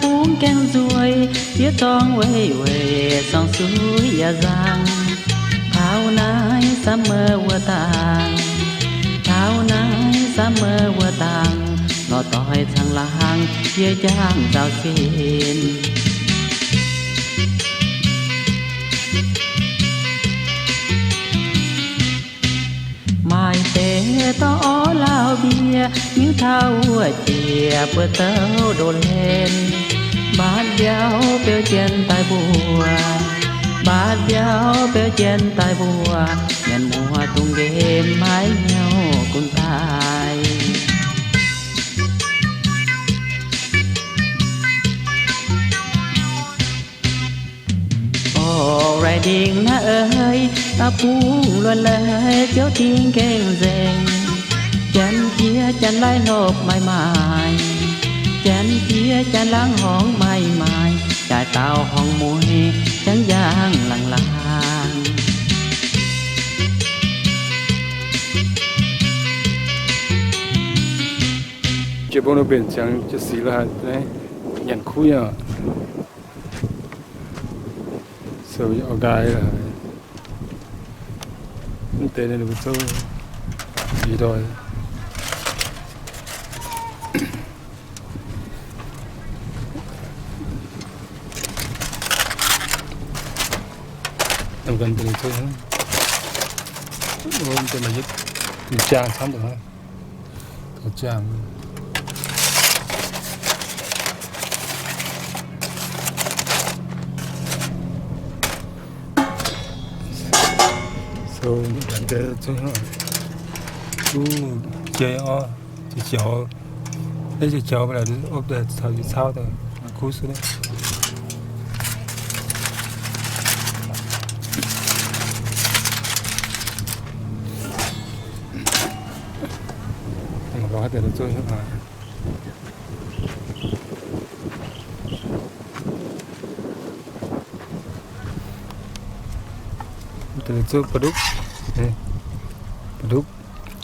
Bungx gaengh nzueic, fiev dorngx weic weic, sorng suiv yaac nzang. Taux naaiv summer wuov dangh, taux naaiv summer wuov dangh, lorz doix caangh laangh yie jangx nzaaux sin. Maaih deix dorh orv lauh mbie, mingh taux wuov jiex buoz douv ndoh hlen. Mbatc mbiauz beu jien daaih mbuo, mbatc mbiauz beu jien daaih mbuo, mienh muoz dungx nqemh maiv hnyouv gunv daaih. Orv, riding naaiv eix, da'bung luonx leiz, ziouv dingh gengh nzengc. Janx jiex janx laih hlopv maaih maaih, janx jiex janx laangz horngz maaih maaih, jaaix dauh horngz mueiz jangv njang laangz laangz. Jiex bung nor mbenc ziangx jiex sic lo haic, nyanc kuv nyei oc. Sou yie oix nqaai lorqc. Mv deix ninh mbuo zouv ih ndoih. Domh ganh deix zouv hnangv. Mv deix maaih yietc jaang camv deix hnangv. Taux jaang. Sou, domh ganh deix zouv hnangv. Duqv jai orv, jai jaux. Naaiv jai jaux mv baac opv daaih caux yietc cauv daaih kuv suv naaiv. Lorz haaix deix zouv hnangv aqv. Mv deix zouv ba'ndutv, ba'ndutv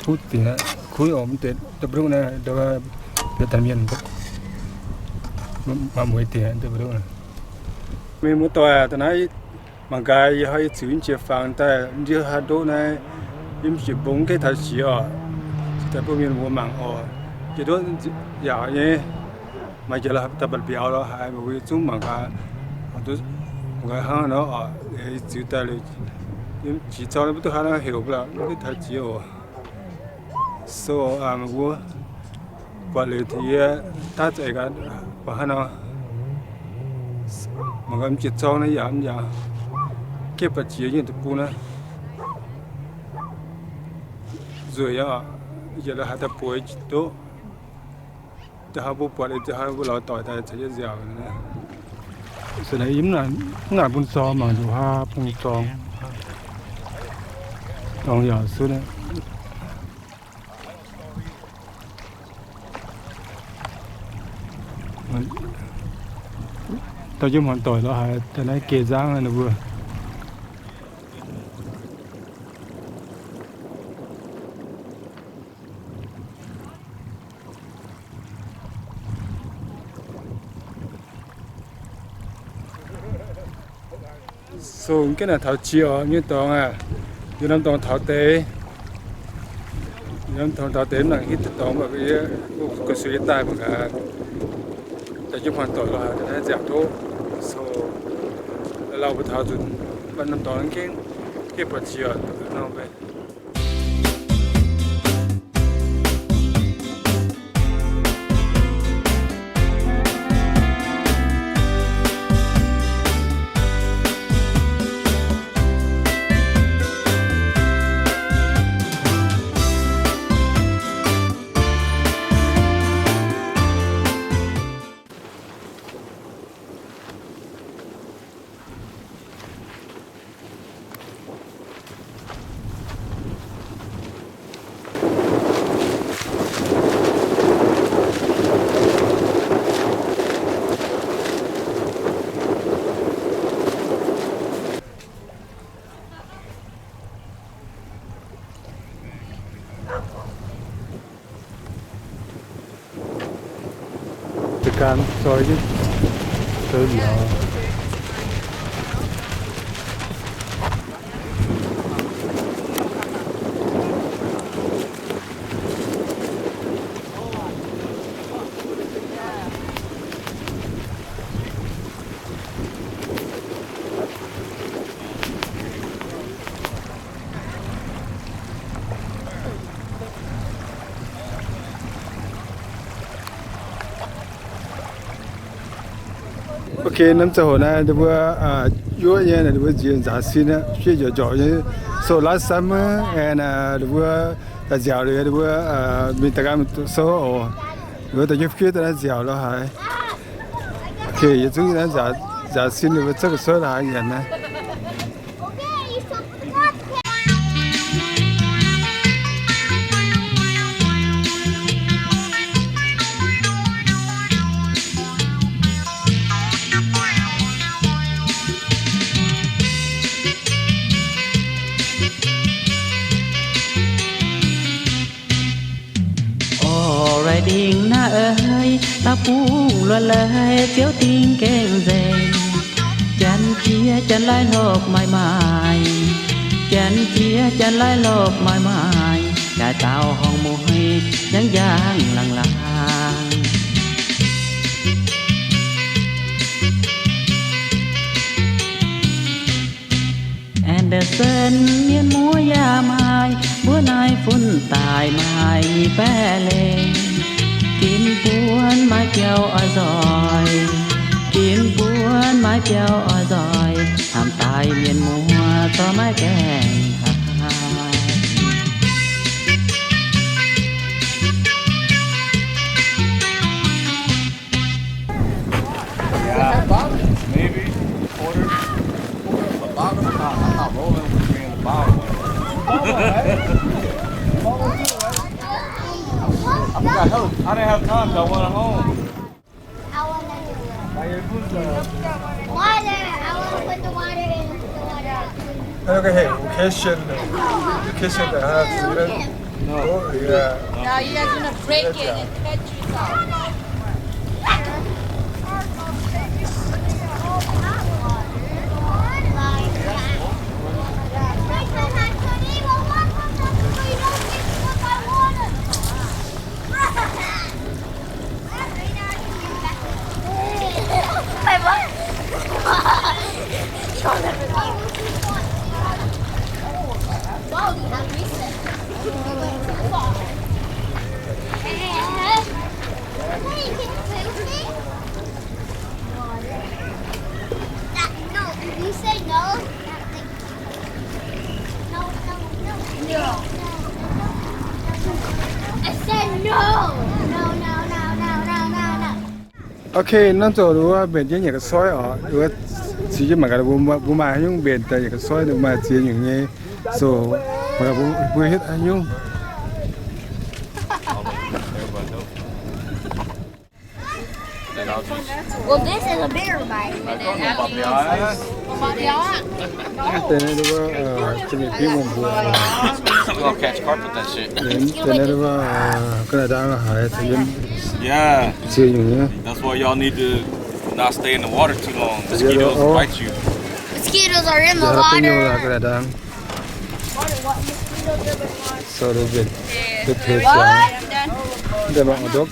kuv diex, kuv oc. Mv deix ba'ndutv naaiv, bieqc daaih mienh maaih mueiz diex, mv deix ba'ndutv naaiv. Mienh muoz-doic aac, da'naaiv mangc gaax, yie hnoi yie ziux yiem jiex fangx daaih, ndiev haaix ndoqv naaiv, yiem jiex mbong gengh taux jiex oc. Daaih bun mienh muoz mangc oc. Jiex ndoqv yaauc nyei, maaih jiex daaih mbatc mbiauz lorz haaix, mbuo zungv mangc gaax, mangc gaax hnangv nor oc. Yie ziux daaih liuz, yiem jiex zorng mv duqv haaix nor heuc mv lorqc, mv duqv taux jiex oc. Sou, mbuo buatc liuz yie daav za'eix gaax, buatc hnangv nor. Mangc gaax mv jiex zorng naaiv yaac mv yaac, gengh buatc jiex nyei deic-bung naaiv. Nzueic aqv, yie la'haaix daaih bueix ndoqv. Da'haaix mbuo buatc liuz, da'haaix mbuo lorz doic daaih caux yie nziaauc. Mv naaic bun zorng mangc nduqc haav bun zorng. Dorngx yaac sutv aqv. Dorh jienv hmuangx doic lorz haaix daaih naaiv geh nzangv ninh mbuo. Sou, gengh naaic taux jiex oc, nyei dorngx aac. Yie norm dorngx taux deix, yie norm dorngx taux deix mv nangc hitv deix dorngx, mv baac yie gu'nguaaic sueih yie daaih mangc gaax, daaih jienv hmuangx doic lorz haaix daaih naaiv nziaauc ndoqv. Sou, lauh mbuo taux nzunc, mv baac norm dorngx gengh, gengh buatc jiex oc, norm mbuo. Gan zoi jienv, zoi mbiauz. Ok, norm ziangh hoc naaiv ninh mbuo yuoqv nyei, ninh mbuo nziex nzaaux sin aqv, fiev njorqc njorqc nyei. So last summer and ninh mbuo daaih nziaauc liuz, ninh mbuo mingh daaih gan sou oc. Ninh mbuo daaih nyei fiev daaih naaiv nziaauc lo haaix. Ok, yietc zungv naaiv nzaaux sin ninh mbuo zungv sou lo haaix nyanc naaiv. Orv, lai dingc naaiv eix, da'bung luonx leiz, ziouv dingc gengh nzengc. Janx jiex janx laaih hlopv maaih maaih, janx jiex janx laaih hlopv maaih maaih, jaaix dauh horngh mueiz, njang njang laangh laangh. Anderson, mienh muoz yaac maaih, mbuo naaiv fun daaih maaih nyei baeqv lengh. Ginv buonv maaih biauv oix nzoih, ginv buonv maaih biauv oix nzoih, hnamv daaih mienh muoz zorqv maiv gaengh haaix. Yeah, maybe quarter. The bottom? Nah, I'm not rolling with three in the bottom. I forgot, hell, I didn't have time, so I went home. Water. I want to put the water in the water. 那个很有开心的，有开心的哈，是的。 No, you guys gonna break it and cut yourself. Ok, norm ziangh hoc wuov mbenc jienv nyanc ga'soiv oc. Wuov ziux jienv mangc gaax mbuo maaih haaix nyungc mbenc daaih nyanc ga'soiv, mbuo maaih ziex nyungc nyei. So mangc gaax mbuo hietv haaix nyungc. Well, this is a bigger bite. Deix naaiv wuov, uh, zinh mingh biuv mbuo. We're gonna catch carp with that shit. Deix naaiv wuov, uh, ga'naaiv ndaang haiz ziex nyungc nyei. Yeah. That's why y'all need to not stay in the water too long. Mosquitoes bite you. Mosquitoes are in the water. Ga'naaiv ndaang. So a little bit. Bit taste, yeah. Then I'll look.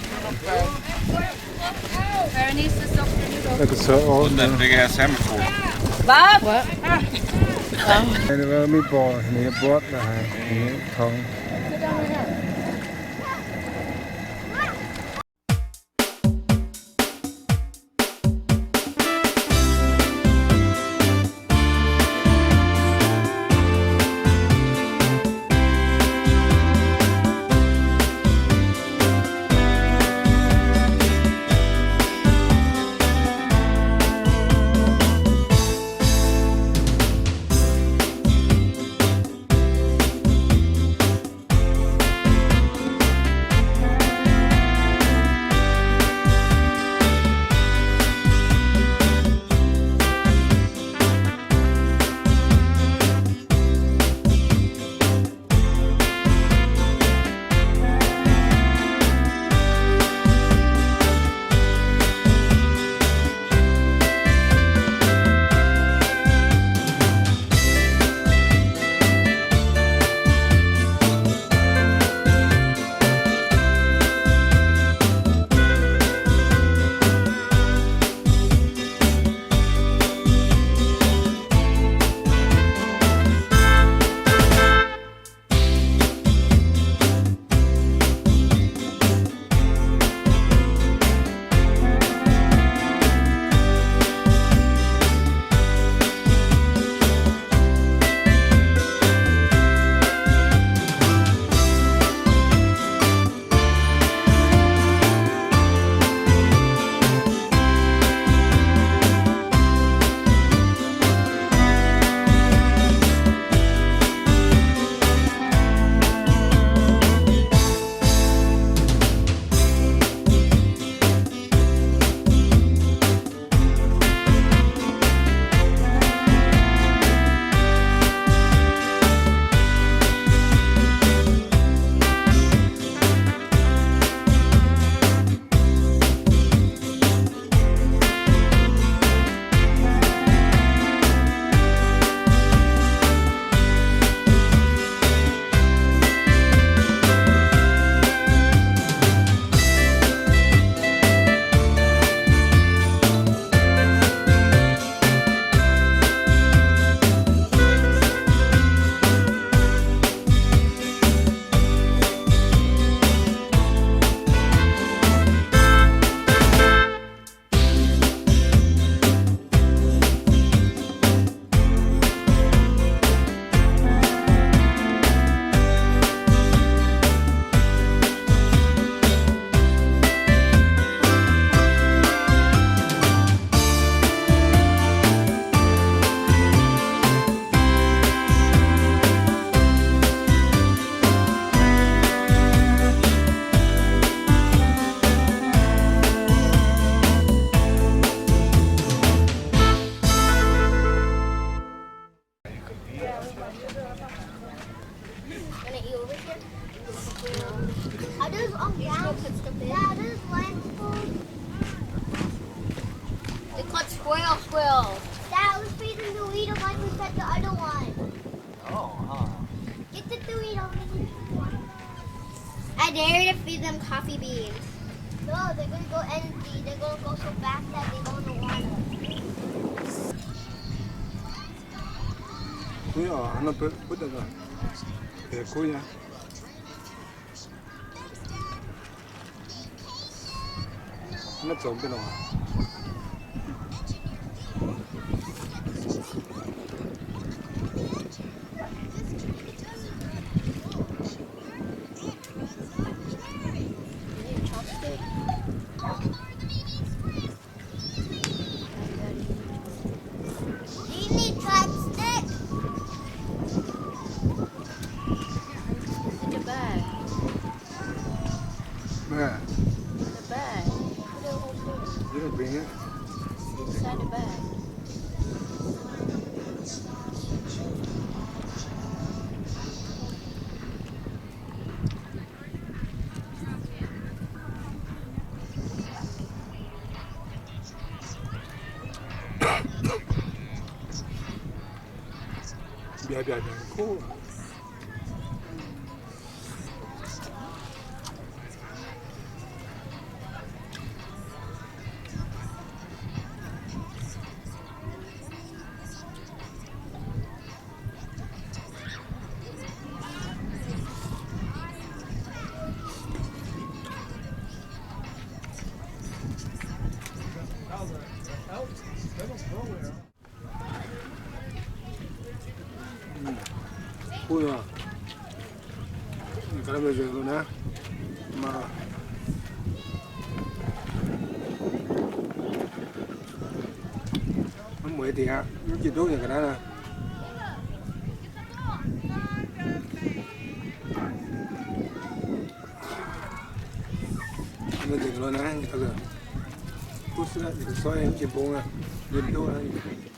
Look, it's so old. What's that big ass hammer for? Bob? What? Ninh mbuo mingh borqc ninh nyei mbuotv la'haaix, ninh nyei tong. Squirrel, squirrel. Dad, let's feed them Doritos like we fed the other one. Oh, huh. Get the Doritos. I dare you to feed them coffee beans. No, they're gonna go empty. They're gonna go so fast that they don't wanna. Kuv nyei, butv daaih, kuv nyei. Maiv zoux mv baac nor. You need chopstick? Do you need chopstick? It's in the bag. Where? In the bag. Put it over there. You didn't bring it? It's inside the bag. Mbiauz mbiauz mbiauz kov. Kuv nyei. Ga'naaiv nzengc loh naaiv. Maaih, mv mueiz dingc aqv, mv jiex ndoqv nyei ga'naaiv naaiv. Nzengc loh naaiv, kuv se soi mv jiex mbong aqv, ndoqv aqv.